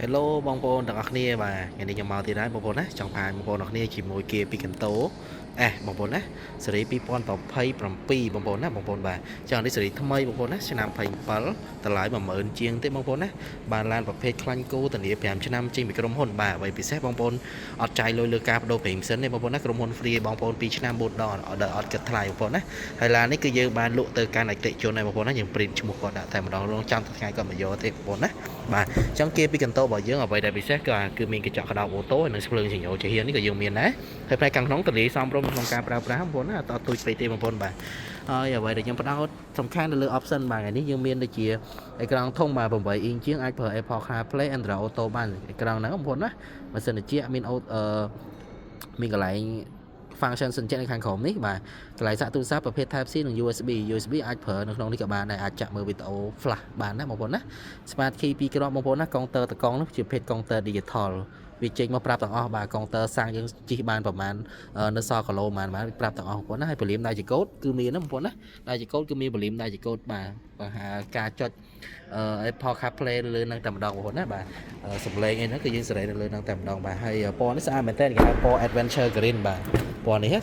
Hello បងប្អូនទាំងអស់គ្នាបាទថ្ងៃនេះខ្ញុំមកទៀតហើយបងប្អូនណាចង់ផាយបងប្អូនទាំងអស់គ្នាជាមួយគា Picanto S បងប្អូនណាស៊េរី2027បងប្អូនណាបងប្អូនបាទចឹងនេះស៊េរីថ្មីបងប្អូនណាឆ្នាំ27តម្លៃ10000ជាងទេបងប្អូនណាបានឡានប្រភេទខ្លាញ់គោធានា5ឆ្នាំចេញពីក្រុមហ៊ុនបាទអ្វីពិសេសបងប្អូនអត់ចាយលុយលើការប្ដូរប្រេងម៉ាស៊ីនទេបងប្អូនណាក្រុមហ៊ុន free ឲ្យបងប្អូន2ឆ្នាំ4ដងអត់អត់គិតថ្លៃបងប្អូនណាហើយឡាននេះគឺយើងបានលក់ទៅកាន់អតិថិជនហើយបងប្អូនណាយើង print ឈ្មោះគាត់ដាក់តែម្ដងរងចាំថ្ងៃគាត់មកយកទេបងប្អូនណាបាទអញ្ចឹងគា Picanto របស់យើងអ្វីដែលពិសេសគឺគឺមានកញ្ចក់ក្តោប auto ហើយនិងភ្លើងសញ្ញាជាហ៊ាននេះក៏យើងមានដែរហើយផ្នែកខាងក្នុងទលាយសមរម្យក្នុងការប្រើប្រាស់បងប្អូនណាអត់ទូចពេកទេបងប្អូនបាទហើយអ្វីដែលខ្ញុំផ្ដោតសំខាន់នៅលើ option បាទថ្ងៃនេះយើងមានដូចជាអេក្រង់ធំបាទ8អ៊ីងជាងអាចប្រើ Apple CarPlay Android Auto បានអេក្រង់ហ្នឹងបងប្អូនណាម៉ាស៊ីនត្រជាក់មានអូអឺមានកន្លែង function សញ្ជៈនៅខាងក្រោមនេះបាទកន្លែងសាកទូរស័ព្ទប្រភេទ Type C និង USB USB អាចប្រើនៅក្នុងនេះក៏បានដែរអាចចាក់មើលវីដេអូ flash បានណាបងប្អូនណា Smart key ពីរគ្រាប់បងប្អូនណាកុងទ័រតកង់នោះជាប្រភេទកុងទ័រ digital វាចេញមកប្រាប់ទាំងអស់បាទកុងទ័រសាំងយើងជិះបានប្រហែលនៅសល់គីឡូប្រហែលប្រហែលប្រាប់ទាំងអស់បងប្អូនណាហើយព្រលាមដៃចកូតគឺមានណាបងប្អូនណាដៃចកូតគឺមានព្រលាមដៃចកូតបាទបើហាការចុច Apple CarPlay នៅលើហ្នឹងតែម្ដងបងប្អូនណាបាទសំឡេងអីហ្នឹងគឺយើងសេរីនៅលើហ្នឹងតែម្ដងបាទហើយពណ៌នេះស្អាតមែនទែនគេហៅពណ៌ Adventure Green បាទពណ៌នេះ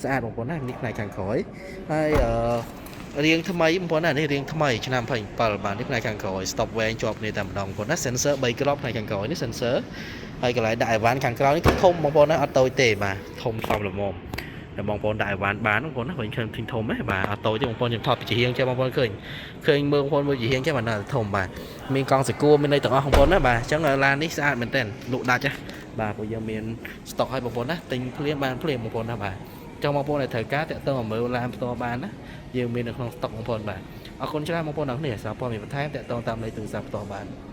ស្អាតបងប្អូនណានេះផ្នែកខាងក្រោយហើយអឺរៀងថ្មីបងប្អូនណានេះរៀងថ្មីឆ្នាំ27បាទនេះផ្នែកខាងក្រោយ stop វែងជាប់គ្នាតែម្ដងបងប្អូនណា sensor 3គ្រាប់ផ្នែកខាងក្រោយនេះ sensor ហើយកន្លែងដាក់អីវ៉ាន់ខាងក្រោយនេះគឺធំបងប្អូនណាអត់តូចទេបាទធំសមល្មមតែបងប្អូនដាក់អីវ៉ាន់បានបងប្អូនណាវិញឃើញធំធំហ៎បាទអត់តូចទេបងប្អូនខ្ញុំថតពីជាហៀងចេះបងប្អូនឃើញឃើញមើលបងប្អូនមើលជាហៀងចេះបាទនៅធំបាទមានកង់សកួរមានន័យទាំងអស់បងប្អូនណាបាទអញ្ចឹងឡាននេះស្អាតមែនទែនលក់ដាច់ណាបាទពួកយើងមាន stock ឲ្យបងប្អូនណាទិញភ្លាមបានភ្លាមបងប្អូនណាបាទចង់បងប្អូនដែលត្រូវការតាក់ទងមកមើលឡានផ្ទាល់បានណាយើងមាននៅក្នុង stock បងប្អូនបាទអរគុណច្រើនបងប្អូនទាំងគ្នាសម្រាប់ព័ត៌មានបន្ថែមតាក់ទងតាមលេខទូរស័ព្ទផ្ទាល់បាន។